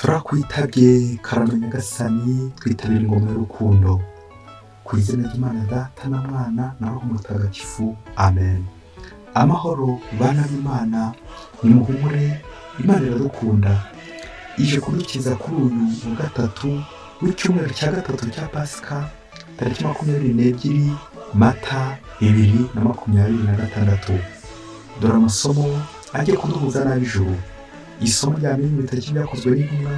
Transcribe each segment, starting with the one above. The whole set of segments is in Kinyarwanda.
Turakwitabye, karame Nyagasani, twitabira ingoma y'urukundo. Ku izina ry'Imana Data na Mwana na Roho Mutagatifu, amen. Amahoro bana b'Imana, nimuhumure, Imana iradukunda. Ije kudukiza kuri uyu wa gatatu w'icyumweru cya gatatu cya Pasika, tariki 22 Mata 2026. Dore amasomo agiye kuduhuza n'ab'ijuru. Isomo rya mbere mu bitabo Byakozwe n'Intumwa,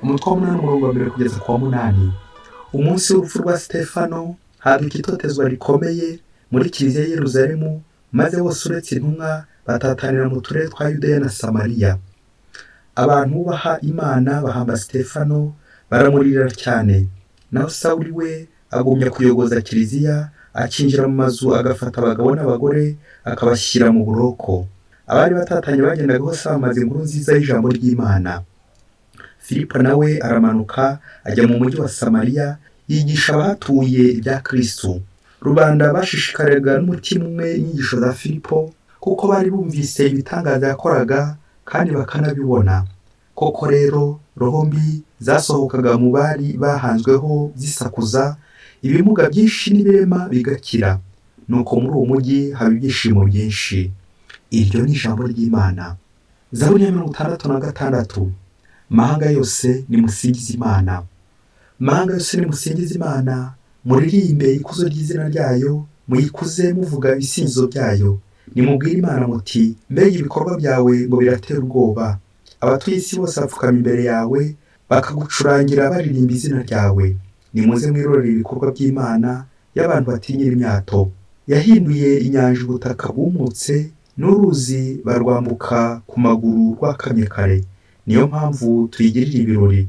umutwe wa 8, umurongo wa 1 kugeza ku wa 8. Umunsi w'urupfu rwa Sitefano haduka itotezwa rikomeye muri kiliziya y'i Yeruzalemu, maze bose uretse intumwa batatanira mu turere twa Yudeya na Samariya. Abantu bubaha Imana bahamba Sitefano, baramuririra cyane. Naho Sawuli we agumya kuyogoza kiliziya, akinjira mu mazu agafata abagabo n'abagore akabashyira mu buroko. Abari batatanye bagendaga hose bamamaza inkuru nziza y'ijambo ry'Imana. Filipo nawe aramanuka ajya mu mujyi wa Samariya, yigisha abahatuye ibya Kristo. Rubanda bashishikaraga n'umutima umwe inyigisho za Filipo, kuko bari bumvise ibitangaza yakoraga kandi bakanabibona. Koko rero, roho mbi zasohokaga mu bari bahanzweho zisakuza, ibimuga byinshi n'ibirema bigakira. Nuko muri uwo mujyi haba ibyishimo byinshi. Iryo ni ijambo ry'Imana. Zaburi ya 66. Mahanga yose, nimusingize Imana. Mahanga yose, nimusingize Imana, muririmbe ikuzo ry'izina ryayo, muyikuze muvuga ibisingizo byayo. Nimubwire Imana muti: "Mbega ibikorwa byawe ngo biratera ubwoba! Abatuye isi bose bapfukama imbere yawe, bakagucurangira baririmba izina ryawe." Nimuze mwirorere ibikorwa by'Imana y'abantu batinyira imyato. Yahinduye inyanja ubutaka bwumutse, n'uruzi barwambuka ku maguru rwakamye kare. Niyo mpamvu tuyigirira ibirori.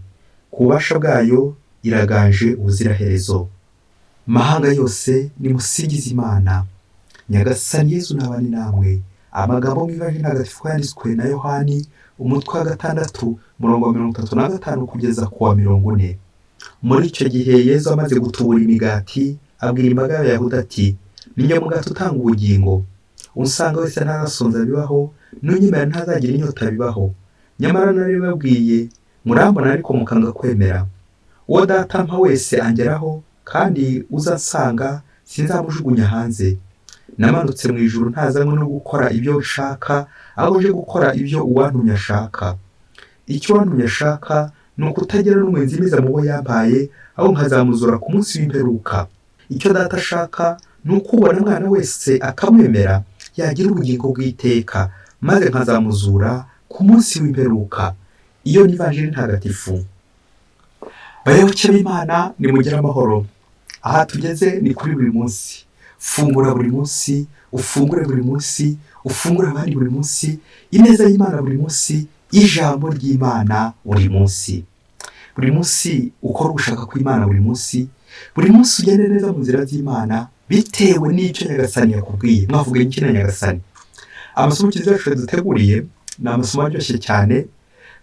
Ku bubasha bwayo iraganje ubuziraherezo. Mahanga yose, nimusingize Imana. Nyagasani Yezu nabane namwe. Amagambo mu Ivanjiri ntagatifu yanditswe na Yohani, umutwe wa 6, umurongo wa 35 kugeza ku wa 40. Muri icyo gihe Yezu amaze gutubura imigati, abwira imbaga y'Abayahudi ati: "Ni mugati utanga ubugingo. Unsanga wese ntazasonza bibaho, n'unyemera ntazagira inyota bibaho. Nyamara narabibabwiye, murambona ariko mukanga kwemera. Uwo Data ampa wese angeraho, kandi uzansanga sinzamujugunya hanze. Namanutse mu ijuru ntazanywe no gukora ibyo nshaka, ahubwo nje gukora ibyo uwantumye ashaka. Icyo uwantumye ashaka ni ukutagira n'umwe nzimiza mu bo yampaye, ahubwo nkazamuzura ku munsi w'imperuka. Icyo Data ashaka ni uko ubona Mwana wese akamwemera yagira ubugingo bw'iteka, maze nkazamuzura ku munsi w'imperuka." Iyo ni Ivanjiri ntagatifu. Bayoboke b'Imana, nimugire amahoro. Aha tugeze ni kuri buri munsi. Fungura buri munsi, ufungure buri munsi, ufungure abandi buri munsi, ineza y'Imana buri munsi, ijambo ry'Imana buri munsi. Buri munsi ukora ugushaka kw'Imana buri munsi, buri munsi ugende neza mu nzira z'Imana bitewe n'icyo Nyagasani yakubwiye. Mwavuga iki na Nyagasani? Amasomo kiliziya yacu yaduteguriye ni amasomo aryoshye cyane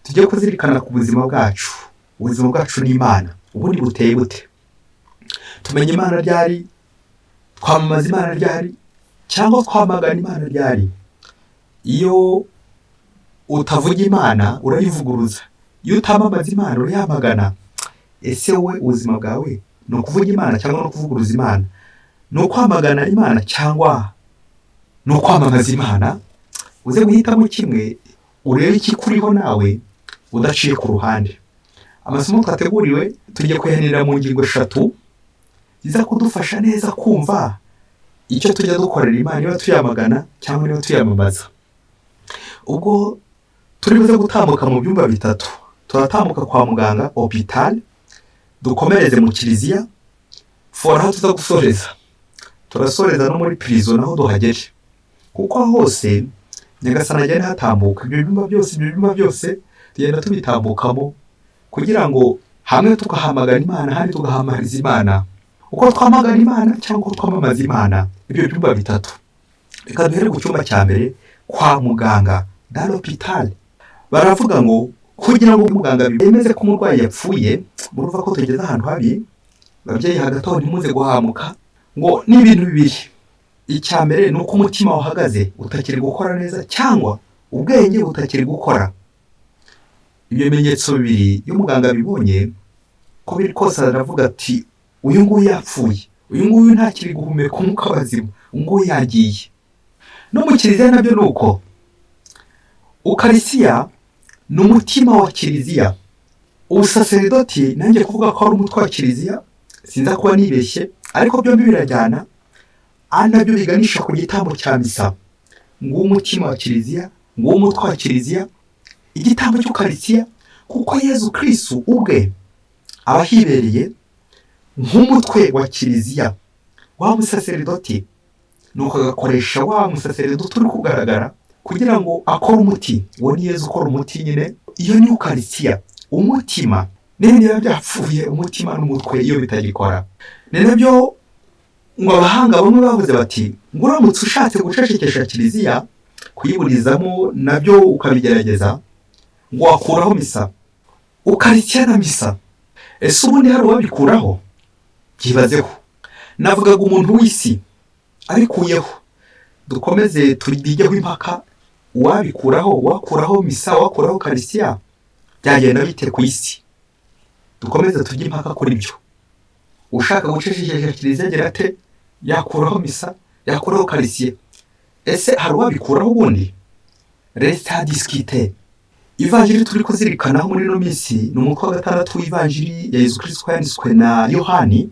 tujye kuzirikana ku buzima bwacu. Ubuzima bwacu n'Imana ubundi buteye bute? Tumenya Imana ryari? Twamamaza Imana ryari, cyangwa twamagana Imana ryari? Iyo utavuga Imana urayivuguruza, iyo utamamaza Imana urayamagana. Ese wowe ubuzima bwawe ni ukuvuga Imana cyangwa ni ukuvuguruza Imana? Ni ukwamagana Imana cyangwa ni ukwamamaza Imana? Uze guhitamo kimwe, urebe ikikuriho nawe udaciye ku ruhande. Amasomo twateguriwe tugiye kuyahanira mu ngingo eshatu ziza kudufasha neza kumva icyo tujya dukorera Imana, niba tuyamagana cyangwa niba tuyamamaza. Ubwo turi buze gutambuka mu byumba bitatu: turatambuka kwa muganga, hôpital, dukomereze mu kiliziya, fora aho tuza gusoreza, turasoreza no muri prison naho duhagere, kuko hose Nyagasani agenda hatambuka. Ibyo byumba byose, ibyo byumba byose tugenda tubitambukamo kugira ngo hamwe tugahamagara Imana, ahandi tugahamagariza Imana, uko twamagana Imana cyangwa uko twamamaza Imana. Ibyo byumba bitatu, reka duhere ku cyumba cya mbere, kwa muganga, dans l'hôpital. Baravuga ngo kugira ngo muganga bemeze ko umurwayi yapfuye, murumva ko tugeze ahantu habi, ababyeyi hagati aho ntimuze guhamuka, ngo ni ibintu bibiri. Icya mbere ni uko umutima wahagaze utakiri gukora neza, cyangwa ubwenge butakiri gukora. Ibyo bimenyetso bibiri iyo umuganga abibonye ko biri kose aravuga ati uyu nguyu yapfuye, uyu nguyu ntakiri guhumeka umwuka w'abazima, uyu nguyu yagiye. No mu kiliziya nabyo ni uko. Ukarisiya ni umutima wa kiliziya. Ubusaseridoti nanjye kuvuga ko ari umutwe wa kiliziya, sinza kuba nibeshye, ariko byombi birajyana, ari nabyo biganisha ku gitambo cya misa. Nguwo umutima wa kiliziya, nguwo umutwe wa kiliziya, igitambo cy'ukarisiya, kuko Yezu Kristu ubwe aba ahibereye nk'umutwe wa kiliziya. Wa musaseridoti nuko agakoresha wa musaseridoti uri kugaragara kugira ngo akore umuti. Uwo ni Yezu ukora umuti nyine, iyo ni ukarisiya. Umutima n'ibindi biba byapfuye, umutima n'umutwe iyo bitagikora. Ni nabyo ngo abahanga bamwe bavuze bati ngo uramutse ushatse gucecekesha kiliziya, kuyiburizamo nabyo ukabigerageza, ngo wakuraho misa, ukarisiya na misa. Ese ubundi hari uwabikuraho? Byibazeho. Navugaga umuntu w'isi abikuyeho. Dukomeze tubigeho impaka, uwabikuraho, wakuraho misa, wakuraho ukarisiya, byagenda bite ku isi? Dukomeze tujye impaka kuri byo. Ushaka gucecekesha kiliziya agira ate? Yakuraho misa, yakuraho ukarisiya. Ese hari uwabikuraho ubundi? Reste à discuter. Ivanjiri turi kuzirikanaho muri ino minsi ni umutwe wa gatandatu w'ivanjiri ya Yezu Kristo yanditswe na Yohani.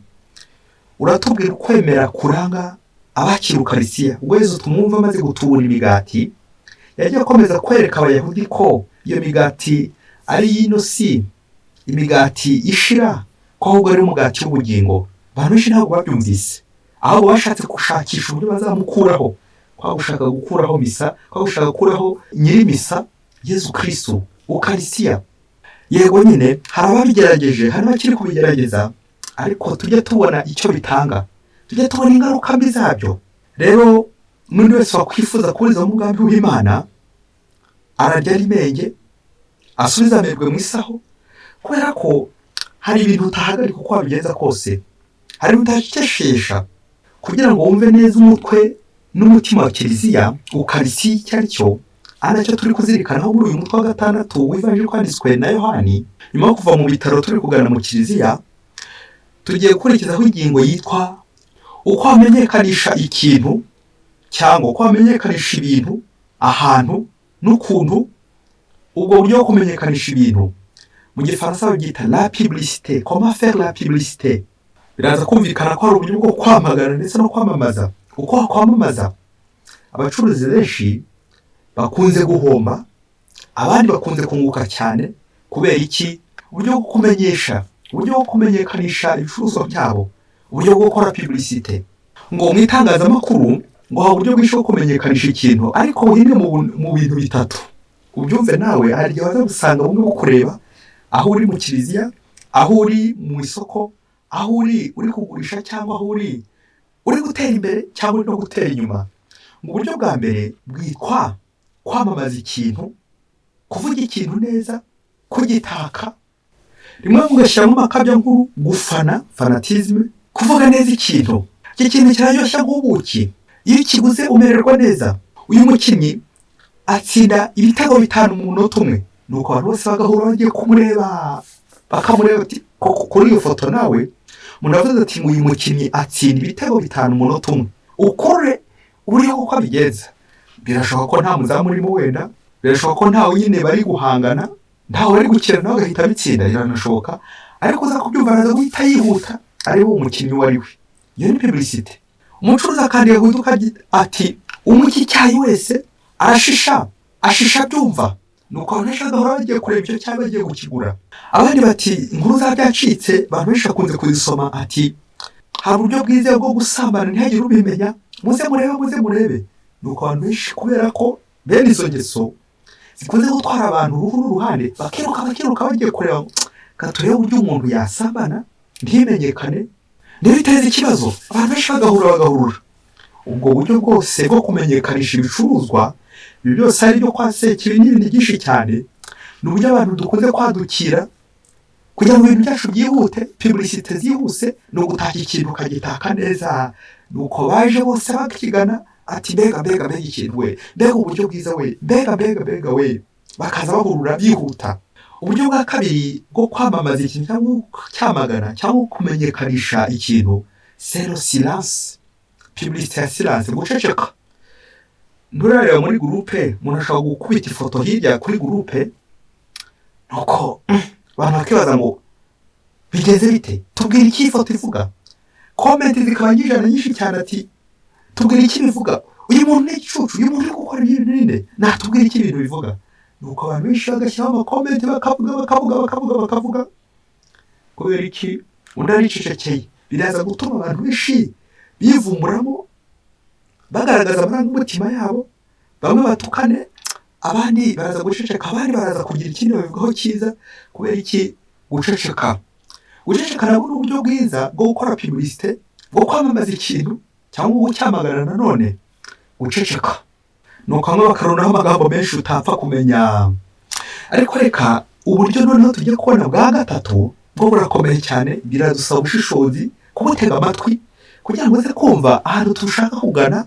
Uratubwira ukwemera kuranga abakira ukarisiya. Ubwo Yezu tumwumva amaze gutubura imigati, yagiye akomeza kwereka abayahudi ko iyo migati ari y'ino si, imigati ishira, ko ahubwo ari umugati w'ubugingo. Abantu benshi ntabwo babyumvise, ahubwo bashatse gushakisha uburyo bazamukuraho, kwa gushaka gukuraho misa, kwa gushaka gukuraho nyiri misa Yezu Kristo, ukarisiya. Yego nyine hari ababigerageje, hari n'abakiri kubigerageza, ariko tujye tubona icyo bitanga, tujye tubona ingaruka mbi zabyo. Rero n'undi wese wakwifuza kuburiza umugambi w'Imana ararya ari menge, asubiza amerwe mu isaho, kubera ko hari ibintu utahagarika uko wabigenza kose, hari ibintu utacecekesha. Kugira ngo wumve neza umutwe n'umutima wa kiliziya, ukarisiya icyo ari cyo, ari nacyo turi kuzirikanaho muri uyu mutwe wa gatandatu w'ivanjiri kwanditswe na Yohani. Nyuma yo kuva mu bitaro turi kugana mu kiliziya, tugiye gukurikizaho ingingo yitwa uko wamenyekanisha ikintu cyangwa uko wamenyekanisha ibintu ahantu n'ukuntu. Ubwo buryo bwo kumenyekanisha ibintu mu gifaransa babyita la publicité, comment faire la publicité. Biraza kumvikana ko hari uburyo bwo kwamagana ndetse no kwamamaza. Uko wakwamamaza, abacuruzi benshi bakunze guhomba, abandi bakunze kunguka cyane. Kubera iki? Uburyo bwo kumenyesha, uburyo bwo kumenyekanisha ibicuruzwa byabo, uburyo bwo gukora publicité. Ngo mu itangazamakuru ngo hari uburyo bwinshi bwo kumenyekanisha ikintu, ariko buhine mu bintu bitatu. Ubyumve nawe, hari igihe waza gusanga bumwe bukureba aho uri mu kiliziya, aho uri mu isoko, aho uri uri kugurisha, cyangwa aho uri uri gutera imbere cyangwa uri no gutera inyuma. Ngo uburyo bwa mbere bwitwa kwamamaza ikintu, kuvuga ikintu neza, kugitaka, rimwe mugashyiramo amakabyankuru, gufana, fanatisme, kuvuga neza ikintu. Iki kintu kiraryoshya nk'ubuki, iyo ukiguze umererwa neza. Uyu mukinnyi atsinda ibitego 5 mu munota umwe, nuko abantu bose bagahura bagiye kumureba, bakamureba bati koko kuri iyo foto nawe umuntu avuze ati ngo uyu mukinnyi atsinda ibitego 5 mu munota umwe. Ukore uriho uko abigenza, birashoboka ko nta muzamu urimo wenda, birashoboka ko ntawe nyine bari guhangana, ntawe bari gukina nawe agahita abitsinda, biranashoboka. Ariko uza kubyumva araza guhita yihuta areba uwo mukinnyi uwo ari we. Iyo ni publicité. Umucuruzi akandika ku iduka ati unywa iki cyayi wese arashisha, ashisha abyumva. Nuko abantu benshi bagahora bagiye kureba icyo cyayi, bagiye kukigura. Abandi bati inkuru za byacitse, abantu benshi bakunze kuzisoma, ati hari uburyo bwizewe bwo gusambana ntihagire ubimenya, muze murebe, muze murebe. Nuko abantu benshi, kubera ko bene izo ngeso zikunze gutwara abantu uruhu n'uruhande, bakiruka bakiruka bagiye kureba ka turebe uburyo umuntu yasambana ntimenyekane, ntibiteze ikibazo. Abantu benshi bagahura bagahurura. Ubwo buryo bwose bwo kumenyekanisha ibicuruzwa, ibi byose ari ibyo kwa Sekibi n'ibindi byinshi cyane, ni uburyo abantu dukunze kwadukira kugira ngo ibintu byacu byihute, publicité zihuse, ni ugutaka ikintu ukagitaka neza. Nuko baje bose bakigana ati mbega mbega mbega ikintu we, mbega uburyo bwiza we, mbega mbega mbega we, bakaza bahurura bihuta. Uburyo bwa kabiri bwo kwamamaza ikintu cyangwa cyamagana cyangwa kumenyekanisha ikintu, c'est le silence, publicité ya silence, guceceka. Nturareba muri groupe, umuntu ashobora gukubita ifoto hirya kuri groupe, nuko abantu bakibaza ngo bigenze bite, tubwira icyo iyi foto ivuga. Comment zikaba nyijana nyinshi cyane, ati tubwira icyo bivuga, uyu muntu ni igicucu, uyu muntu uri gukora ibintu ninde, natubwira icyo ibintu bivuga. Nuko abantu benshi bagashyiraho ama comments, bakavuga, bakavuga, bakavuga, bakavuga. Kubera iki? Undi aricecekeye. Biraza gutuma abantu benshi bivumburamo, bagaragaza amarangamutima yabo, bamwe batukane, abandi baraza guceceka, abandi baraza kugira ikindi babivugaho cyiza. Kubera iki? Guceceka. Guceceka nabwo ni uburyo bwiza bwo gukora publicité, bwo kwamamaza ikintu cyangwa gucyamagana nanone. Guceceka, nuko bamwe bakarunaho amagambo menshi utapfa kumenya. Ariko reka uburyo noneho tujya kubona bwa gatatu bwo burakomeye cyane, biradusaba ubushishozi kubutega amatwi kugira ngo uze kumva ahantu dushaka kugana.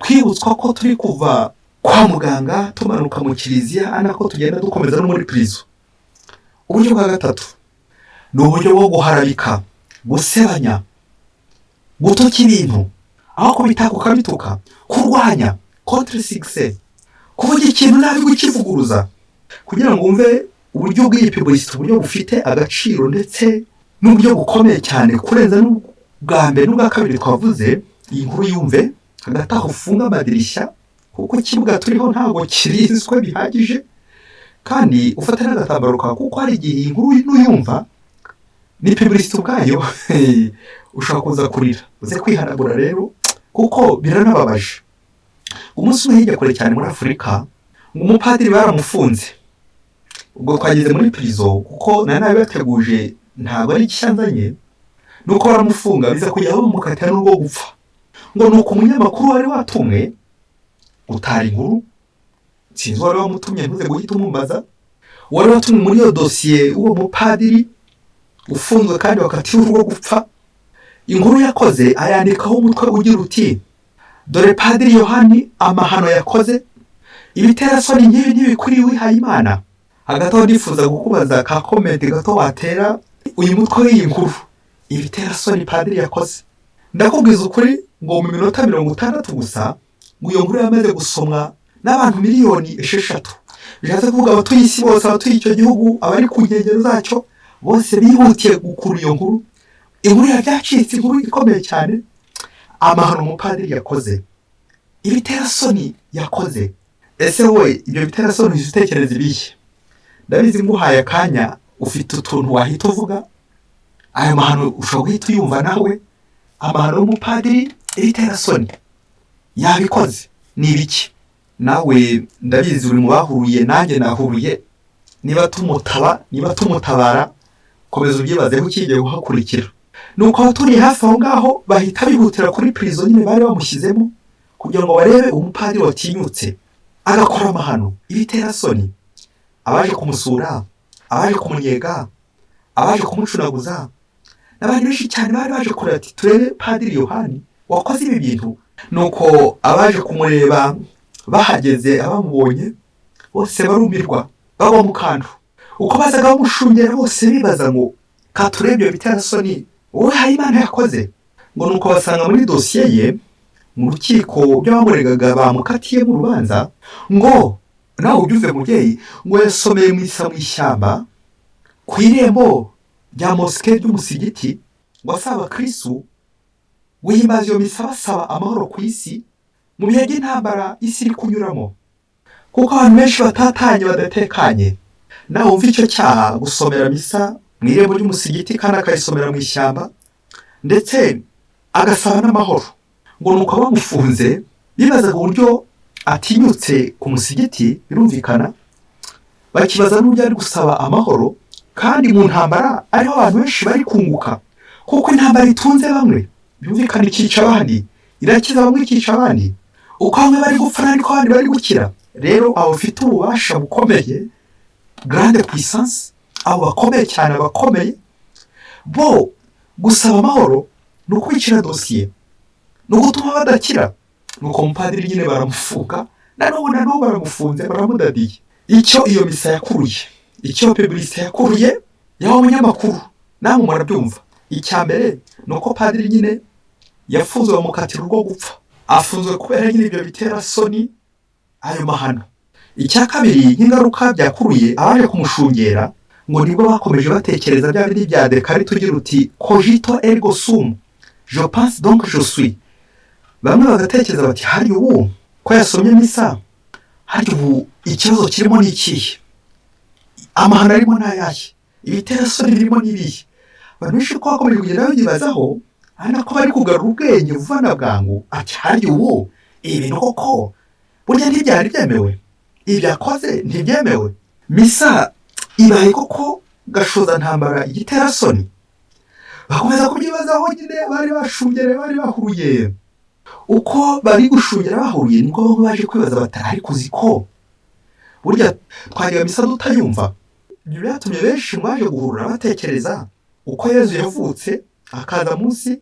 Twibutswa ko turi kuva kwa muganga tumanuka mu kiliziya, ari nako tugenda dukomeza no muri prison. Uburyo bwa gatatu ni uburyo bwo guharabika, gusebanya, gutuka ibintu aho kubitaka ukabituka, kurwanya, contre succès, kuvuga ikintu nabi, kukivuguruza. Kugira ngo wumve uburyo bw'iyi publicité, uburyo bufite agaciro ndetse n'uburyo bukomeye cyane kurenza n'ubwa mbere n'ubwa kabiri twavuze, iyi nkuru yumve. Hagati aho ufunga amadirishya, kuko ikibuga turiho ntabwo kirinzwe bihagije, kandi ufate n'agatambaro kawe, kuko hari igihe iyi nkuru nuyumva, ni publicité ubwayo, ushobora kuza kurira. Uze kwihanagura rero, kuko biranababaje. Umunsi umwe hirya kure cyane muri Afurika, ngo umupadiri baramufunze. Ubwo twageze muri prison, kuko nari nabibateguje, ntabwo ari igishya nzanye. Nuko baramufunga, biza kujya bamukatira n'urwo gupfa. Ngo nuko umunyamakuru wari watumwe gutara inkuru, sinzi wari wamutumye, ntuze guhita umumbaza, wari watumwe muri iyo dosiye w'uwo mupadiri ufunzwe kandi wakatiwe urwo gupfa, inkuru yakoze ayandikaho umutwe ugira uti: "Dore Padiri Yohani amahano yakoze, ibiterasoni nk'ibi ntibikwiriye uwihaye Imana." Hagati aho nifuza kukubaza ka comment gato watera uyu mutwe w'iyi nkuru, ibiterasoni padiri yakoze. Ndakubwiza ukuri ngo mu minota 60 gusa, ngo iyo nkuru yamaze gusomwa n'abantu miliyoni 6. Bishatse kuvuga abatuye isi bose, abatuye icyo gihugu, abari ku nkengero zacyo bose bihutiye gukura iyo nkuru. Inkuru ya byacitse inkuru ikomeye cyane, amahano umupadiri yakoze, ibiterasoni yakoze. Ese wowe ibyo biterasoni uhise utekereza ibihe? Ndabizi nguhaye akanya ufite utuntu wahita uvuga. Ayo mahano ushobora guhita uyumva nawe, amahano y'umupadiri, ibiterasoni yabikoze ni ibiki? Nawe ndabizi uri mu bahuruye, nanjye nahuruye. Niba tumutaba, niba tumutabara, komeza ubyibazeho ukigiye guhakurikira. Nuko abaturiye hafi aho ngaho bahita bihutira kuri prison nyine bari bamushyizemo, kugira ngo barebe umupadiri watinyutse agakora amahano, ibiterasoni. Abaje kumusura, abaje kumunyega, abaje kumucunaguza n'abandi benshi cyane bari baje kureba, ati turebe Padiri Yohani wakoze ibi bintu. Nuko abaje kumureba bahageze, abamubonye bose barumirwa, bagwa mu kantu. Uko bazaga bamushungera bose bibaza ngo katurebe ibyo biterasoni wowe Imana yakoze. Ngo nuko basanga muri dosiye ye mu rukiko, ibyo bamuregaga bamukatiye mu rubanza, ngo nawe ubyumve mubyeyi, ngo yasomeye mu isa mu ishyamba ku irembo rya mosquée, ry'umusigiti, ngo asaba abakristu guhimbaza iyo misa basaba amahoro ku isi mu bihe by'intambara isi iri kunyuramo, kuko abantu benshi batatanye, badatekanye. Nawe wumva icyo cyaha, gusomera misa mu irembo ry'umusigiti kandi akayisomera mu ishyamba, ndetse agasaba n'amahoro. Ngo nuko bamufunze bibazaga uburyo atinyutse ku musigiti, birumvikana bakibaza n'uburyo ari gusaba amahoro kandi mu ntambara ariho abantu benshi bari kunguka, kuko intambara itunze bamwe, byumvikana ikica abandi, irakiza bamwe ikica abandi. Uko bamwe bari gupfa ariko abandi bari gukira. Rero abo bafite ububasha bukomeye, grande puissance, abo bakomeye cyane, abakomeye bo gusaba amahoro ni ukwicira dosiye, ni ugutuma badakira. Nuko umupadiri nyine baramufunga, na n'ubu na n'ubu baramufunze, baramudadiye. Icyo iyo misa yakuruye Icyo publicité yakuruye yaba umunyamakuru, namwe murabyumva. Icya mbere ni uko padiri nyine yafunzwe, bamukatira urwo gupfa, afunzwe kubera nyine ibyo bitera soni, ayo mahano. Icya kabiri, nk'ingaruka byakuruye, abaje kumushungera ngo nibwo bakomeje batekereza bya bindi bya Descartes ugira uti "Cogito ergo sum", je pense donc je suis. Bamwe bagatekereza bati: "Hari ubu ko yasomye misa, hari ubu ikibazo kirimo ni ikihe? Amahano arimo ni ayahe? Ibiterasoni birimo ni ibihe?" Abantu benshi ko bakomeje kugenda babyibazaho, ari nako bari kugarura ubwenge vuba na bwangu, ati: "Hari ubu ibi bintu koko burya ntibyari byemewe? Ibi yakoze ntibyemewe? Misa ibaye koko gashoza ntambara, igiterasoni?" Bakomeza kubyibazaho nyine. Bari bashungereye, bari bahuruye. Uko bari gushungera bahuruye, niko bamwe baje kwibaza bati: "Ariko uzi ko burya twajyaga misa tutayumva?" Ibyo byatumye benshi mu baje guhurura batekereza uko Yezu yavutse, akaza munsi,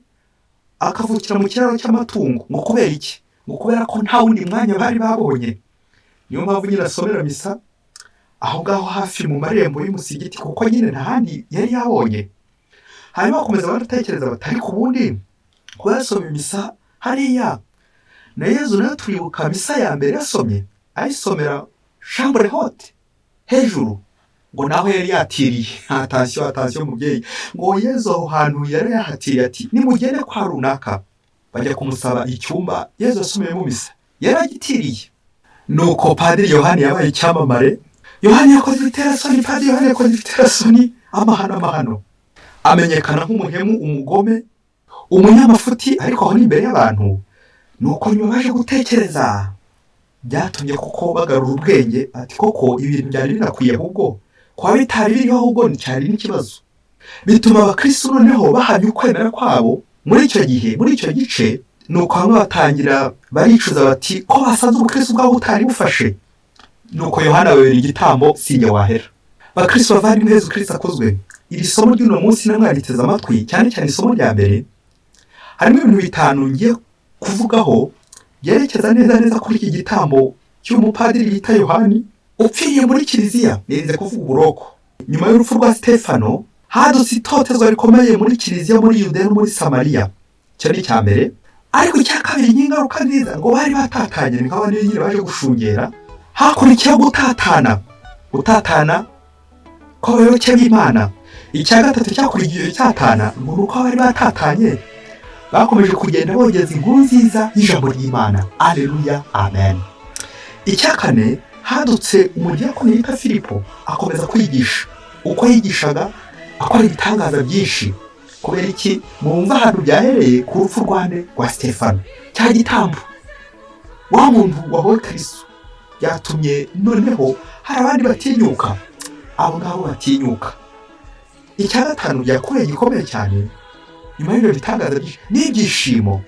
akavukira mu kiraro cy'amatungo. Ngo kubera iki? Ngo kubera ko nta wundi mwanya bari babonye. Niyo mpamvu nyine asomera misa aho ngaho hafi mu marembo y'umusigiti, kuko nyine nta handi yari yabonye. Hanyuma bakomeza baratekereza bati: "Ariko ubundi kuba yasomye misa hariya, na Yezu nawe turibuka misa ya mbere yasomye ayisomera chambre haute hejuru, ngo naho yari yatiriye." Attention, attention mubyeyi! Ngo Yezu aho hantu yari yahatiriye, ati: "Nimugende kwa runaka." Bajya kumusaba icyumba Yezu yasomeyemo misa, yari agitiriye. Nuko Padiri Yohani yabaye icyamamare. Yohani yakoze ibiterasoni, Padiri Yohani yakoze ibiterasoni, amahano, amahano, amenyekana nk'umuhemu, umugome, umunyamafuti, ariko aho ni imbere y'abantu. Nuko nyuma baje gutekereza, byatumye kuko bagarura ubwenge, ati: "Koko ibintu byari binakwiye, ahubwo kuba bitari biriho ahubwo cyari n'ikibazo." Bituma abakristo noneho bahamya ukwemera kwabo muri icyo gihe, muri icyo gice. Nuko bamwe batangira baricuza bati ko basanze ubukristo bwabo butari bufashe. Nuko Yohana babera igitambo, sinjye wahera. Bakristo bavandimwe, Yezu Kristo akozwe. Iri somo ry'uno munsi namwariteze amatwi, cyane cyane isomo rya mbere, harimo ibintu bitanu ngiye kuvugaho byerekeza neza neza kuri iki gitambo cy'umupadiri bita Yohani upfiriye muri kiliziya. Nirinze kuvuga uburoko. Nyuma y'urupfu rwa Stefano hadutse itotezwa rikomeye muri kiliziya, muri Yudeya no muri Samariya. Icyo ni icya mbere. Ariko icya kabiri, nk'ingaruka nziza, ngo bari batatanye, ni nk'abandi nyine baje gushungera, hakurikiyeho gutatana, gutatana kw'abayoboke b'Imana. Icya gatatu cyakurikiye cyatana, ngo ni uko abari batatanye bakomeje kugenda bogeza inkuru nziza y'ijambo ry'Imana. Aleluya, amen. Icya kane, hadutse umudiyakoni witwa Filipo, akomeza kwigisha. Uko yigishaga akora ibitangaza byinshi. Kubera iki? Mwumva ahantu byahereye, ku rupfu rwane rwa Stefano, cya gitambo, wa muntu wahowe Kristo, byatumye noneho hari abandi batinyuka, abo ngabo batinyuka. Icya gatanu byakoreye gikomeye cyane, nyuma y'ibyo bitangaza byinshi n'ibyishimo,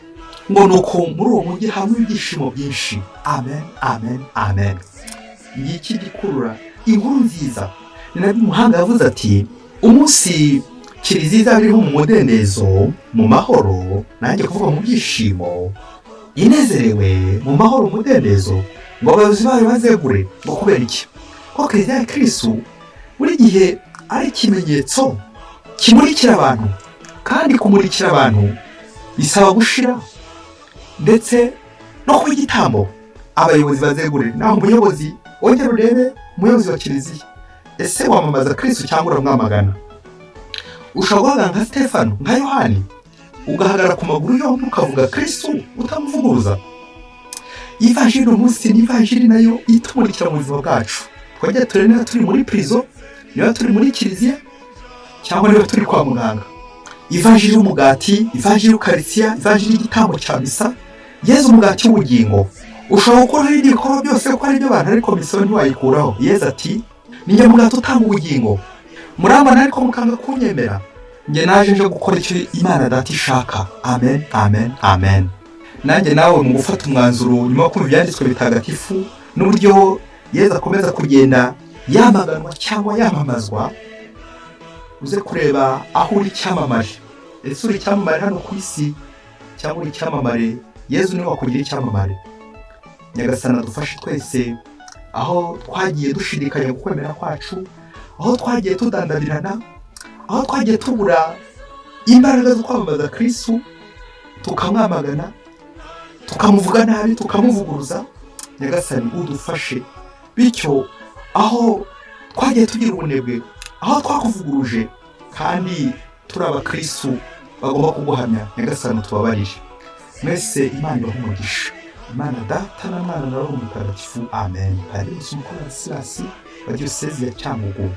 ngo ni uko muri uwo mujyi hamwe ibyishimo byinshi. Amen, amen, amen. Ngiki gikurura inkuru nziza. Ni nabyo umuhanga yavuze ati: "Umunsi kiliziya izaba iriho mu mudendezo, mu mahoro, nanjye kuvuga mu byishimo, inezerewe mu mahoro, umudendezo, ngo abayobozi bayo bazegure." Ngo kubera iki? Ko kiliziya ya Kirisitu buri gihe ari ikimenyetso kimurikira abantu, kandi kumurikira abantu bisaba gushira ndetse no kuba igitambo. Abayobozi bazegure. Naho umuyobozi, wongera urebe umuyobozi wa kiliziya: ese wamamaza Kirisitu cyangwa uramwamagana? Ushobora guhagarara nka Stefano, nka Yohani, ugahagarara ku maguru yombi, ukavuga Kirisitu utamuvuguruza. Ivanjiri uno munsi ni ivanjiri nayo itumurikira mu buzima bwacu. Twajya turebe niba turi muri prison, niba turi muri kiliziya, cyangwa niba turi kwa muganga. Ivanjiri y'umugati, ivanjiri y'ukaritsiya, ivanjiri y'igitambo cya misa, Yezu umugati w'ubugingo. Ushobora gukora ibindi bikorwa byose ko ari ibyo bantu, ariko misiyo ntiwayikuraho. Yezu ati: "Ni njye mugati utanga ubugingo, murambona ariko mukanga kunyemera. Njye naje nje gukora icyo Imana Data ishaka." Amen, amen, amen. Nanjye nawe mu gufata umwanzuro nyuma yo kumva ibyanditswe bitagatifu n'uburyo Yezu akomeza kugenda yamaganwa cyangwa yamamazwa, uze kureba aho uri icyamamare. Ese uri icyamamare hano ku isi, cyangwa uri icyamamare Yezu niwe wakugira icyamamare? Nyagasana adufashe twese aho twagiye dushidikanya ku kwemera kwacu. Aho twagiye tudandabirana, aho twagiye tubura imbaraga zo kwamamaza Kristu, tukamwamagana, tukamuvuga nabi, tukamuvuguruza, Nyagasani udufashe. Bityo aho twagiye tugira ubunebwe, aho twakuvuguruje kandi turi abakristu bagomba kuguhamya, Nyagasani utubabarire. Mwese Imana ibahe umugisha. Imana Data na Mwana na Roho Mutagatifu. Amen. Padiri Musumuko Ladislas wa Diyosezi ya Cyangugu.